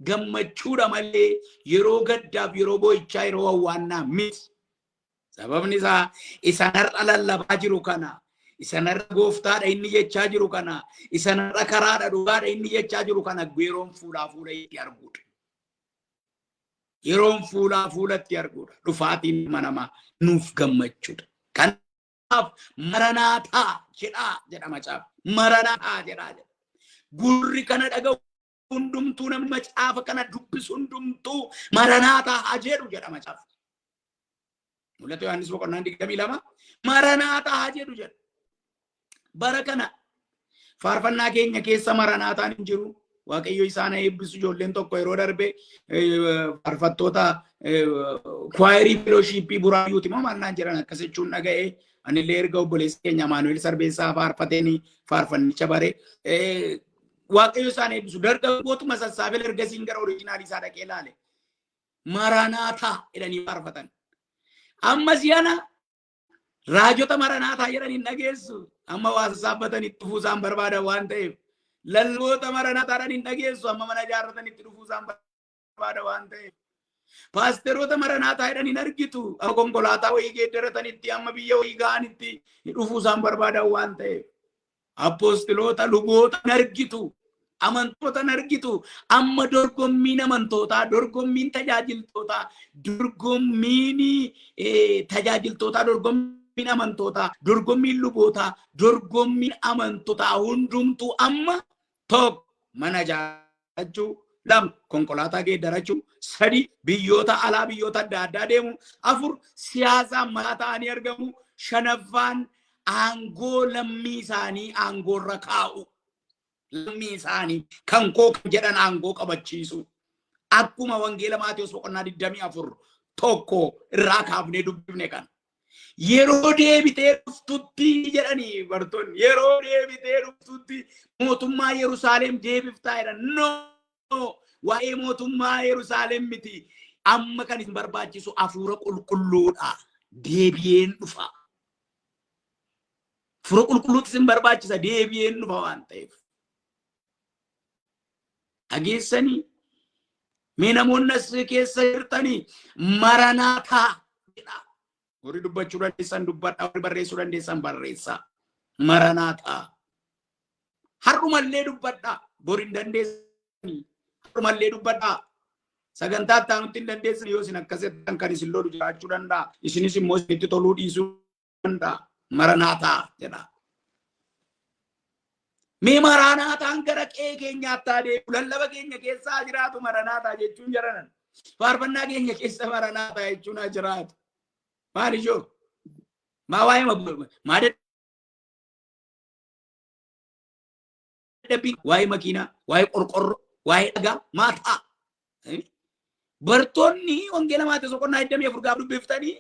gammachuudha malee yeroo gaddaaf yeroo boo'ichaa yeroo wawwaannaa miti. Sababni isaa isan har'a lallabaa jiru kana, isan har'a gooftaadha inni jechaa jiru kana, isan har'a karaadha dhugaadha inni jechaa jiru kana yeroon fuulaa fuula itti arguudha. Yeroon fuulaa fuulatti arguudha. Dhufaatiin ilma namaa nuuf gammachuudha. Kanaaf maranaataa jedhaa jedha macaafa. Maranaataa jedhaa jedha. Gurri kana dhaga'u hundumtuu namni macaafa kana dubbisu hundumtuu maranaataa haa jedhu jedha macaafa. Mul'ata Yohaannis boqonnaan 22 maranaataa haa jedhu jedha. Bara kana faarfannaa keenya keessa maranaataan hin jiru. Waaqayyo isaan haa eebbisu. Ijoolleen tokko yeroo darbe faarfattoota kwaayirii felooshiippii buraayyuuti moo maal naan jedhan akkas jechuun dhaga'ee anillee erga obboleessa keenya Amaanu'el Sarbeessaa faarfateen faarfannicha bare. Waaqayyo isaan eebbisu. Dargaggootuma sassaabee ergasiin gara oriijinaalii isaa dhaqee ilaale. Maranaataa jedhanii faarfatan. Amma si'ana raajota maranaataa jedhan hin dhageessu. Amma waa sassaabbatanitti dhufuu isaan barbaadan waan ta'eef. Lalloota maranaataadhaan hin dhageessu. Amma mana ijaarratanitti dhufuu isaan barbaada waan ta'eef. Paasteroota maranaataa jedhan hin argitu. Amma konkolaataa wayii geeddaratanitti amma biyya wayii ga'anitti dhufuu isaan barbaadan waan ta'eef. Apoostiloota luboota hin argitu. Amantoota hin argitu. Amma dorgommiin amantootaa, dorgommiin tajaajiltootaa, dorgommiin tajaajiltootaa, dorgommiin amantootaa, dorgommiin lubootaa, dorgommiin amantootaa hundumtuu amma tokko mana ijaarrachuu, lama konkolaataa geeddarachuu, sadi biyyoota alaa biyyoota adda addaa deemu, afur siyaasaan mataa ta'anii argamu, shanaffaan aangoo lammii isaanii aangoorra kaa'u. Lammii isaanii kan koo kan jedhan aangoo qabachiisu. Akkuma wangeela Maatewos boqonnaa 24 tokko irraa kaafnee dubbifne kana. Yeroo deebitee dhuftutti jedhanii bartoonni yeroo deebitee dhuftutti mootummaa Yerusaalem deebiftaa jedhan. No! Waa'ee mootummaa Yerusaalem miti. Amma kan isin barbaachisu hafuura qulqulluudha. Deebi'een dhufa. Hafuura qulqulluutu isin barbaachisa deebi'een dhufa waan ta'eef. Dhageessanii mee namoonni as keessa jirtanii maranaataa jedha. Warri dubbachuu dandeessan dubbadhaa, warri barreessuu dandeessan barreessaa. Maranaataa. Har'umallee dubbadhaa, bor hin dandeessanii. Har'umallee dubbadhaa. Sagantaa itti aanutti hin dandeessan yoo isin akkas jettan kan isin lolu jiraachuu danda'a. Isinis immoo isinitti toluu dhiisuu danda'a. Maranaataa jedha. Mee maraanaataan gara qe'ee keenyaatti haa deebi'u. Lallaba keenya keessa haa jiraatu maranaataa jechuun jaranan. Faarfannaa keenya keessa maranaataa jechuun haa jiraatu. Maal ijoo? Maa waa'ee maa dadhabbii waa'ee makiinaa, waa'ee qorqorroo, waa'ee dhagaa maa ta'a? Bartoonni wangeela Maatewos boqonnaa 24 gaafa dubbiftanii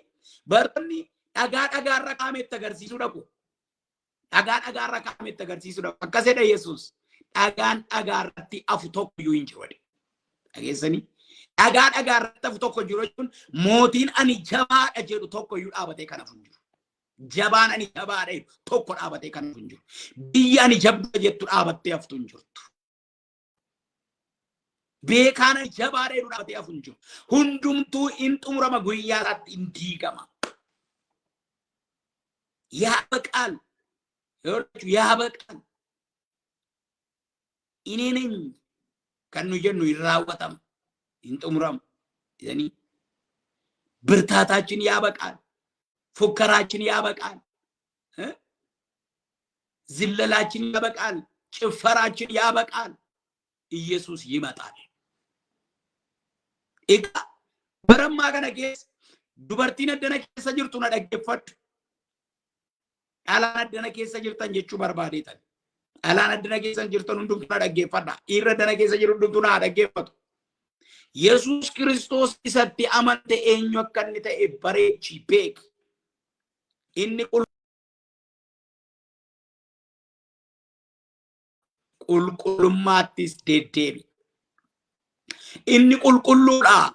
bartoonni dhagaa dhagaarra kaa'ame itti agarsiisuu dhaqu. Dhagaa dhagaarra kaa'ame itti agarsiisuu dhaqu. Akkas jedha Yesuus. Dhagaan dhagaarratti hafu tokko iyyuu hin jiru jedhe. Dhageessanii? Dhagaa dhagaarratti hafu tokko jiru jechuun mootiin ani jabaadha jedhu tokko iyyuu dhaabatee kan hafu hin jiru. Jabaan ani jabaadha jedhu tokko dhaabatee kan hafu hin jiru. Biyya ani jabdudha jettu dhaabattee haftu hin jirtu. Beekaan ani jabaadha jedhu dhaabatee hafu hin jiru. Hundumtuu in xumurama guyyaa isaatti in diigama. Yaa baqaal yaa baqaal ineen kan nu jennu hin raawwatama hin xumuramu jedhanii ብርታታችን ያበቃል፣ ፉከራችን ያበቃል፣ ዝለላችን ያበቃል፣ ጭፈራችን ያበቃል። ኢየሱስ ይመጣል። Egaa bara ammaa kana keessa dubartiin addana keessa jirtu na dhaggeeffadhu. Dhalaan addana keessa jirtan jechuu barbaadeetan. Dhalaan addana keessa jirtan hundumtuu na dhaggeeffadha. Dhiirri addana keessa jiru hundumtuu na dhaggeeffatu. Yesuus Kiristoos isatti amante eenyu akka inni ta'e bareechi beeki. Inni qulqullummaattis deddeebi. Inni qulqulluudha.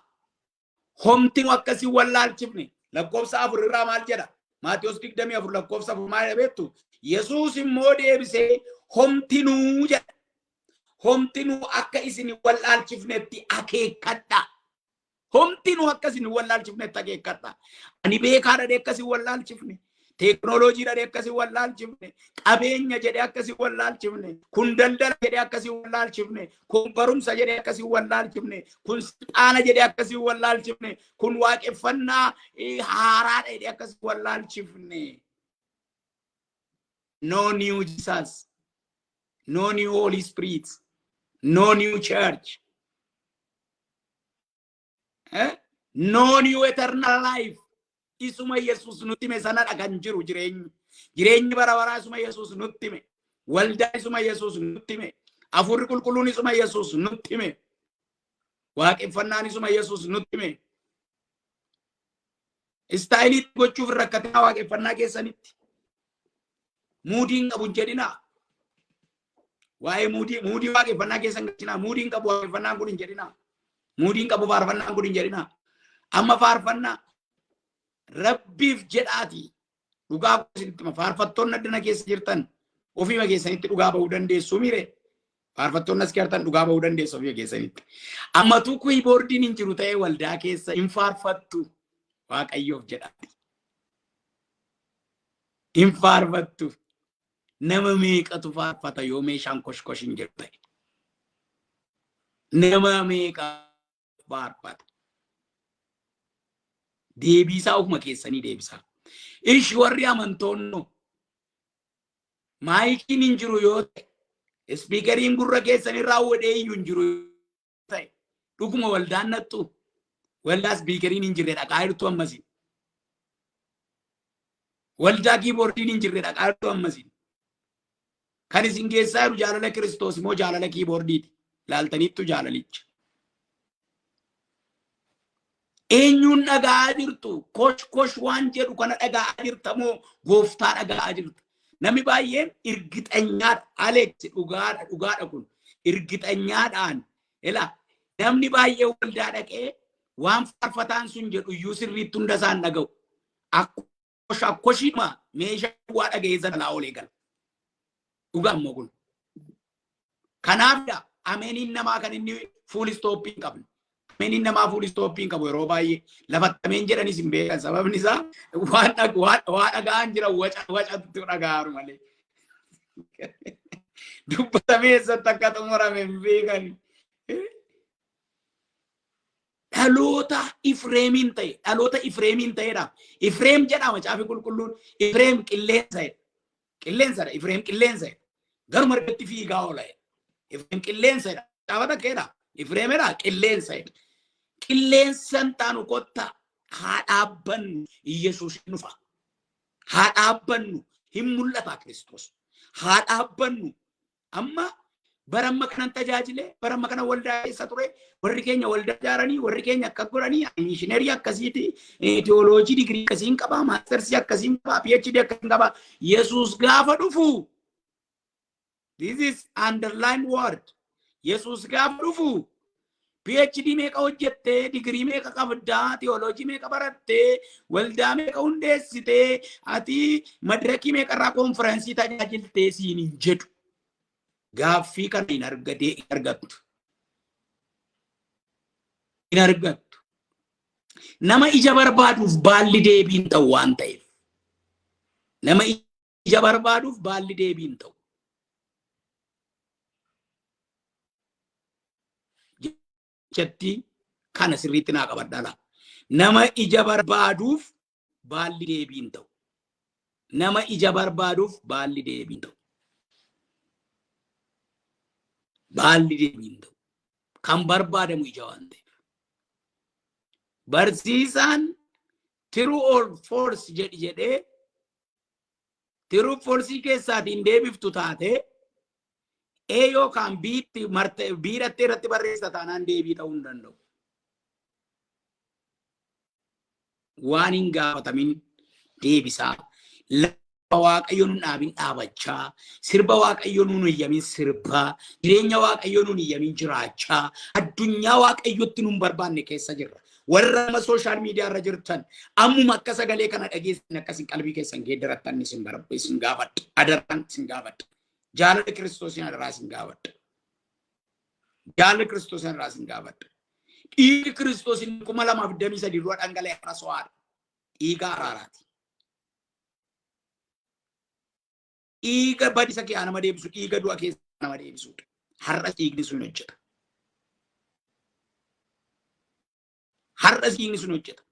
Homtinuu akkasii wallaalchifne. Lakkoofsa 4 irraa maal jedha? Maatiyos 24 lakkoofsa 4 maal jedha beektu? Yesuus immoo deebisee homtinuu jedha. Homtinuu akka isin wallaalchifnetti akeekkadha. Homtinuu akka isin wallaalchifnetti akeekkadha. Ani beekaa dhadhee akkasii wallaalchifne. Teeknooloojii dhadhee akkasii wallaalchifne. Qabeenya jedhee akkasii wallaalchifne. Kun daldala jedhee akkasii wallaalchifne. Kun barumsa jedhee akkasii wallaalchifne. Kun silxaana jedhee akkasii wallaalchifne. Kun waaqeffannaa haaraadha jedhee akkasii wallaalchifne. No new Jesus. No new Holy Spirit. No new church. Eh? No new eternal life. Isuma Yesuus nutti hime sanadha kan jiru jireenyi. Jireenyi bara baraa isuma Yesuus nutti hime. Waldaa isuma Yesuus nutti hime. Hafuurri qulqulluun isuma Yesuus nutti hime. Waaqeffannaan isuma Yesuus nutti hime. Style gochuuf hin rakkatinaa waaqeffannaa keessanitti. Moodiin qabu hin jedhinaa. Waa'ee moodii, moodii waaqeffannaa keessan galchinaa. Moodiin qabu waaqeffannaan kun hin jedhinaa. Moodiin qabu faarfannaan kun hin jedhinaa. Amma faarfannaa Rabbiif jedhaati. Dhugaa isinitti hima. Faarfattoonni addana keessa jirtan ofiima keessanitti dhugaa bahuu dandeessu mire. Faarfattoonni as jirtan dhugaa bahuu dandeessu ofiima keessanitti. Ammatu keyboardiin hin jiru ta'ee waldaa keessa hin faarfattu. Waaqayyoof jedhaati. Hin faarfattu. Nama meeqatu faarfata yoo meeshaan koshkosh hin jiru ta'e? Nama meeqa faarfata? Deebiisaa ofuma keessanii deebisaa. Ishi warri amantoonno miciin hin jiru yoo ta'e, speakeriin gurra keessanirraa wadhee iyyuu hin jiru yoo ta'e, dhuguma waldaan nattu waldaa speakeriin hin jirre dhaqaa jirtu ammasii. Waldaa keyboardiin hin jirre dhaqaa jirtu ammasii. Kan isin geessaa jiru jaalala Kiristoos immoo jaalala keyboardiiti. Laaltaniittu jaalalicha. Eenyuun dhaga'aa jirtu? Kosh kosh waan jedhu kana dhaga'aa jirta moo gooftaa dhaga'aa jirta? Namni baay'een irgixanyaadha. Alex, dhugaadha, dhugaadha kun. Irgixanyaadhaan. Ila namni baay'ee waldaa dhaqee waan faarfataan sun jedhu iyyuu sirriitti hunda isaan dhaga'u. Akkosh akkoshiidhuma meeshaa waa dhaga'ee sana laa olee gala. Dhugaa immoo kun. Kanaafidha ameeniin namaa kan inni full stopii hin qabne. Ameeniin namaa full stopii hin qabu. Yeroo baay'ee lafatti ameen jedhanis hin beekan. Sababni isaa waan dhaga'an jira, waca wacatu dhaga'aaru malee. Dubbatamee eessatti akka xumurame hin beekan. Dhaloota Ifreemiin ta'e, dhaloota Ifreemiin ta'edha. Ifreem jedhama Macaafi Qulqulluun. Ifreem qilleensa jedha. Qilleensadha. Ifreem qilleensa jedha. Garuma irratti fiigaa oola jedha. Ifreem qilleensa jedha. Macaafa takkeedha. Ifreemedha, qilleensa jedha. Qilleensa hin taanu, kottaa haa dhaabbannu, Iyyasuus hin dhufa. Haa dhaabbannu, hin mul'ata Kiristoos. Haa dhaabbannu. Amma bara amma kanan tajaajile, bara amma kana waldaa keessa ture, warri keenya waldaa ijaaranii, warri keenya akka godhanii, missionary akkasiiti, theology digirii akkasiin qaba, mastersii akkasiin qaba, PhD akkasiin qaba. Yesuus gaafa dhufu, this is underline word, Yesuus gaafa dhufu PhD meeqa hojjettee, digirii meeqa qabdaa, theology meeqa barattee, waldaa meeqa hundeessitee, ati madirakii meeqa irraa conference tajaajiltee siin hin jedhu. Gaaffii kana hin argatee hin argattu. Hin argattu. Nama ija barbaaduuf baalli deebiin ta'u waan ta'eef. Nama ija barbaaduuf baalli deebiin ta'u. Jechatti kana sirriitti naa qabadhaa laa. Nama ija barbaaduuf baalli deebiin ta'u. Nama ija barbaaduuf baalli deebiin ta'u. Baalli deebiin ta'u. Kan barbaadamu ija waan ta'eef. Barsiisaan true or false jedhi jedhee true false keessaatiin deebiftu taate, A yookaan B'tti marte B'dhattee irratti barreessa taanaan deebii ta'uu hin danda'u. Waan hin gaafatamin deebisaa. Waaqayyo nun dhaabin dhaabachaa, sirba Waaqayyo nun iyyamin sirbaa, jireenya Waaqayyo nun iyyamin jiraachaa, addunyaa Waaqayyotti nun barbaanne keessa jirra. Warra amma social media irra jirtan, ammuma akka sagalee kana dhageessan akkasin qalbii keessan geeddarattan isin gaafadha. Adaraan isin gaafadha. Jaalala Kiristoosiin adaraa isin gaafadha. Jaalala Kiristoosiin adaraa isin gaafadha. Dhiigni Kiristoos inni 2023 dura dhangala'e har'a so'aadha. Dhiiga araaraati. Dhiiga badisa kee nama deebisu, dhiiga du'a keessa nama deebisudha. Har'as dhiigni sun hojjeta. Har'as dhiigni sun hojjeta.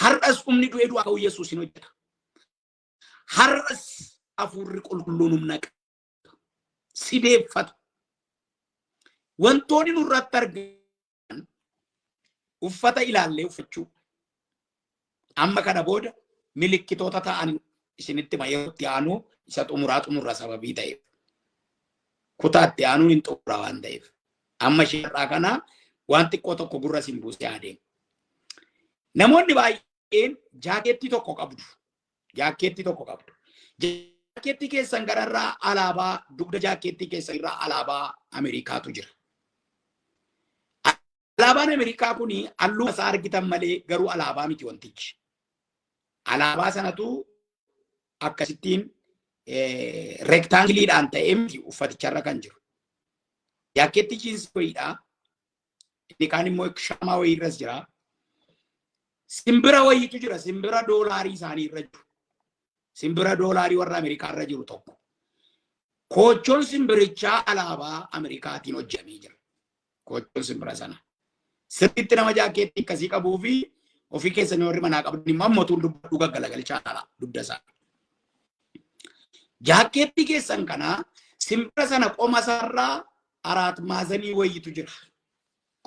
Har'as humni du'ee du'aa ka'uu Yesuus hin hojjeta. Har'as hafuurri qulqulluun humna qaba. Si deeffata. Wantoonni nurratti argaman uffata ilaallee uffachuu. Amma kana booda milikkitoota ta'an isinitti hima, yeroo itti aanu isa xumuraa xumurra sababii ta'eef. Kutaa itti aanuun hin xumura waan ta'eef. Amma ishee irraa kana waan xiqqoo tokko gurra isin buusee adeema. Namoonni baay'een jaakeettii tokko qabdu. Jaakkeettii tokko qabdu. Jaakkeettii keessan gararraa alaabaa, dugda jaakkeettii keessan irraa alaabaa Ameerikaatu jira. Alaabaan Ameerikaa kun halluu isaa argitan malee garuu alaabaa miti wantichi. Alaabaa sanatu akkasittiin rectangleiidhaan ta'ee miti uffaticharra kan jiru. Jaakkeettii jeansii wayiidha. Inni kaan immoo shaamaa wayiirras jira. Simbira wayiitu jira. Simbira doolaarii isaanii irra jiru. Simbira doolaarii warra Ameerikaa irra jiru tokko. Koochoon simbirichaa alaabaa Ameerikaatiin hojjetamee jira. Koochoon simbira sana. Sirriitti nama jaakkeettii akkasii qabuu fi ofii keessanii warri manaa qabdan immoo ammatuun dubbadhu gaggalagalchaa ala dugda isaa. Jaakkeettii keessan kana simbira sana qoma isaarraa araat maazanii wayiitu jira.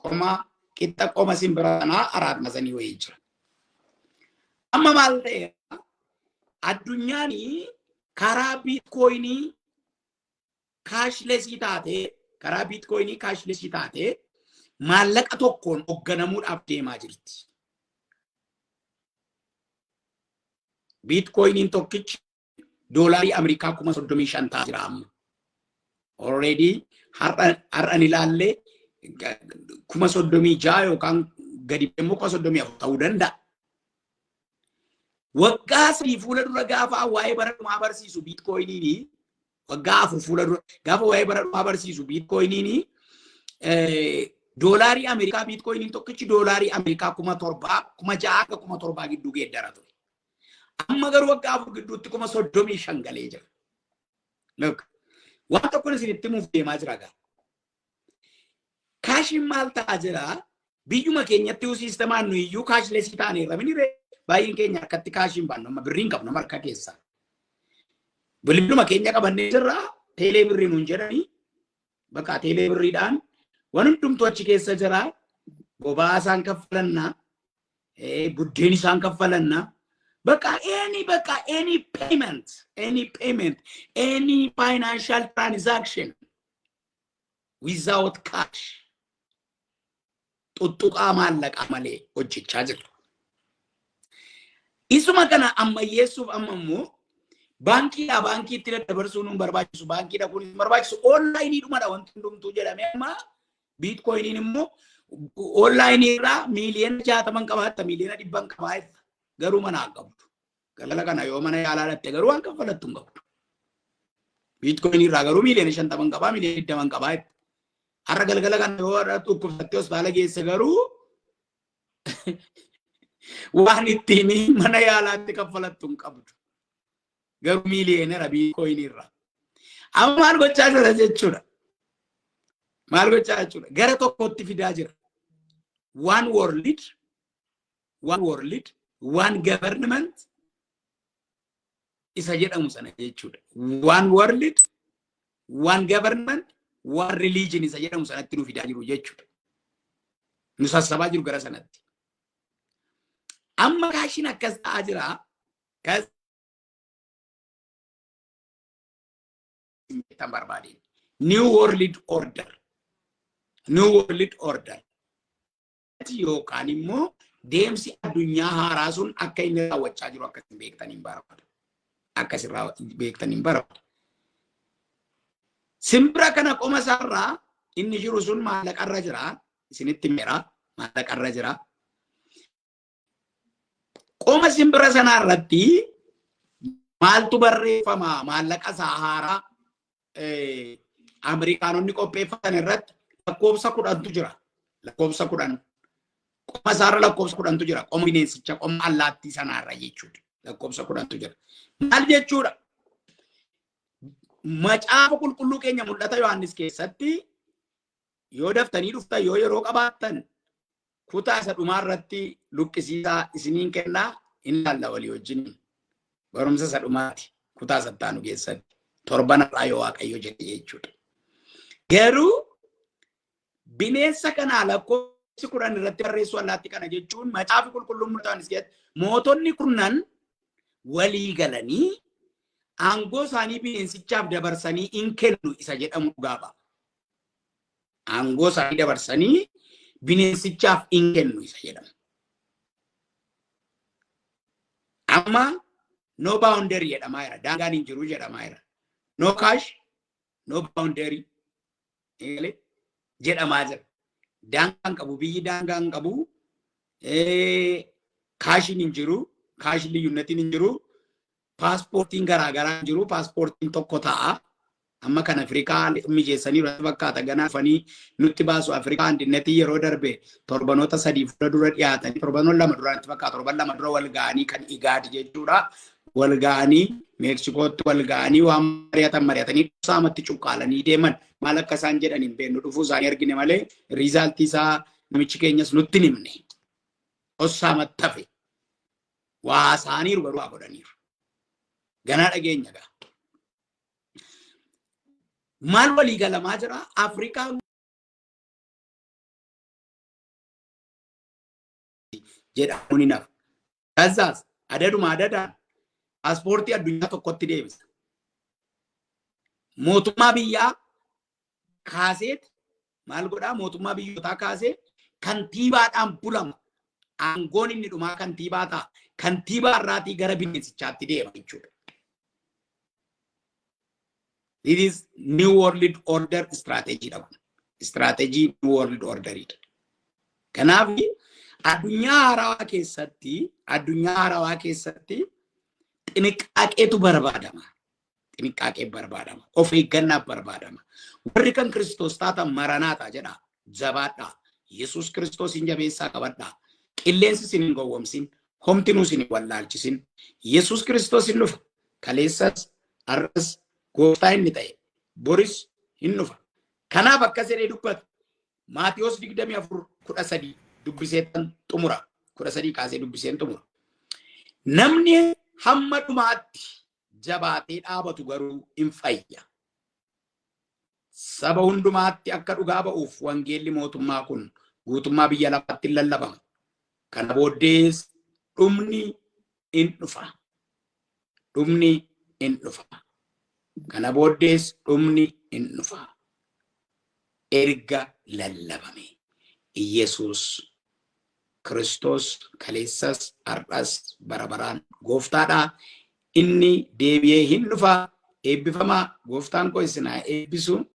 Qoma qixxa qoma simbira sanaa araat maazanii wayii jira. Amma maal ta'e? Addunyaan karaa bitcoinii cashlessii taatee, karaa bitcoinii cashlessii taatee maallaqa tokkoon hoogganamuudhaaf deemaa jirti. Bitcoiniin tokkichi doolaarii Ameerikaa 35,000 ta'aa jira amma. Already har'an ilaallee 36,000 yookaan gadi immoo 34,000 ta'uu danda'a. Waggaa 3 fuula dura gaafa waa'ee bara dhumaa barsiisu bitcoiniin, waggaa 4 fuula dura gaafa waa'ee bara dhumaa barsiisu bitcoiniin doolaarii Ameerikaa, bitcoiniin tokkichi doolaarii Ameerikaa 7,000, 6,000 akka 7,000 gidduu geeddara ture. Amma garuu waggaa 4 gidduutti 35,000 galee jira. Look, waan tokkoon isinitti himuuf deemaa jira gaa. Cashiin maal ta'aa jira? Biyyuma keenyatti systemaan nu iyyuu cashlessii ta'aniirra mini. Baay'een keenya harkatti cashiin baannu, amma birriin qabnu harka keessa. Bilbiluma keenya qabannee jirra, teelee birrii nuun jedhanii, bakka teelee birriidhaan waan hundumtuu achi keessa jira. Boba'aa isaan kaffalannaa, buddeen isaan kaffalannaa. Bakka any payment, any financial transaction without cash, tuttuqaa maallaqaa malee hojjechaa jiru. Isuma kana ammayyeessuuf amma immoo baankiidhaa baankiitti daddabarsuun nu barbaachisu, baankii dhaquun hin barbaachisu, onlineii dhumadha wanti hundumtuu jedhamee, amma bitcoiniin immoo onlineii irraa miiliyoona 60 qabaatta, miiliyoona 100 qabaatta, garuu mana hin qabdu. Galgala kana yoo mana yaalaa dhatte garuu waan kaffalattu hin qabdu. Bitcoinii irraa garuu miiliyoona 50 qabaa, miiliyoona 20 qabaa. Har'a galgala kana yoo dhukkubsattee hospitaala geesse garuu waan ittiin mana yaalaatti kaffalattu hin qabdu. Garuu miiliyoonera bitcoinii irraa. Amma maal gochaa jira jechuudha? Maal gochaa jechuudha? Gara tokkotti fidaa jira. One world, one world, one government isa jedhamu sana jechuudha. One world, one government, one religion isa jedhamu sanatti nu fidaa jiru jechuudha. Nu sassabaa jiru gara sanatti. Amma cashiin akkas ta'aa jira. Kas tan barbaadeen. New World Order. New World Order. Yookaan immoo deemsi addunyaa haaraa sun akka inni raawwachaa jiru akka isin beektan hin barbaadu. Akka sirraa beektan hin barbaadu. Simbira kana qoma isaarraa inni jiru sun maallaqarra jira. Isinitti himeera. Maallaqarra jira. Qoma simbira sanaa irratti maaltu barreeffama? Maallaqa isaa haaraa Ameerikaanonni qopheeffatan irratti lakkoofsa 10tu jira. Lakkoofsa 10. Qoma isaarra lakkoofsa 10tu jira. Qoma bineensicha, qoma allaattii sanaarra jechuudha. Lakkoofsa 10tu jira. Maal jechuudha? Macaafa qulqulluu keenya Mul'ata Yohaannis keessatti yoo daftanii dhuftan, yoo yeroo qabaattan, kutaa isa dhumaa irratti luqqisiisaa isiniin kennaa, hin ilaalla walii wajjin. Barumsa isa dhumaati kutaa sattaanu keessatti torban har'aa yoo Waaqayyo jedhe jechuudha. Garuu bineensa kanaa lakkoofsi 10 irratti barreessuu allaattii kana jechuun, Macaafi Qulqulluun Mul'ata Yohaannis keessatti mootonni kurnan walii galanii aangoo isaanii bineensichaaf dabarsanii in kennu isa jedhamu dhugaa ba'a. Aangoo isaanii dabarsanii bineensichaaf in kennu isa jedhamu. Amma no boundary jedhamaa jira. Daangaan hin jiru jedhamaa jira. No cash, no boundary jedhamaa jira. Daangaan qabu, biyyi daangaan qabu, cashiin hin jiru, cashiin liyyunnatiin hin jiru, paaspoortiin garaagaraa hin jiru, paaspoortiin tokko ta'a. Amma kan Afrikaa mijeessanii fakkaata, ganaa dhufanii nutti baasu. Afrikaa Andinetii yeroo darbe torbanoota 3 fuula dura dhiyaatanii, torbanoota 2 dura natti fakkaata, torban 2 dura wal ga'anii, kan Igaad jechuudha. Wal ga'anii Meeksikootti wal ga'anii waan mari'atan mari'atanii saamatti cuqqaalanii deeman. Maal akka isaan jedhan hin beeknu, dhufuu isaanii argine malee resultii isaa namichi keenyas nutti hin himne. Ossaamatti hafe. Waa isaaniiru garuu waa godhaniiru. Ganaa dhageenya gaa. Maal walii galamaa jira? Afrikaan jedhamuun hin hafu. Gazaas adaduma adadaan paaspoortii addunyaa tokkotti deebisa. Mootummaa biyyaa kaaseet maal godhaa? Mootummaa biyyootaa kaasee kantiibaadhaan bulama. Aangoon inni dhumaa kantiibaa ta'a. Kantiibaa irraatii gara bineensichaatti deema jechuudha. This is New World Order strategy dha kun. Strategy New World Order dha. Kanaaf addunyaa haarawaa keessatti xiniqqaaqeetu barbaadama. Xiniqqaaqee barbaadama. Of eeggannaaf barbaadama. Warri kan Kiristoos taatan maranaata jedha. Jabaadhaa. Yesuus Kiristoos hin jabeessaa qabadhaa. Qilleensi isin hin gowwomsin. Homtinuu isin hin wallaalchisin. Yesuus Kiristoos hin dhufa. Kaleessas har'as gooftaa inni ta'e boris hin dhufa. Kanaaf akkas jedhee dubbata. Maatiyos 24:13 dubbiseetan xumura. 13 kaasee dubbiseen xumura. Namni hamma dhumaatti jabaatee dhaabatu garuu hin fayya. Saba hundumaatti akka dhugaa ba'uuf wangeelli mootummaa kun guutummaa biyya lafaatti hin lallabama. Kana booddees dhumni in dhufa. Dhumni in dhufa. Kana booddees dhumni in dhufa. Erga lallabame. Iyesuus Kiristoos kaleessas har'as bara baraan gooftaadha. Inni deebi'ee hin dhufa. Eebbifamaa, gooftaan koo isin haa eebbisu.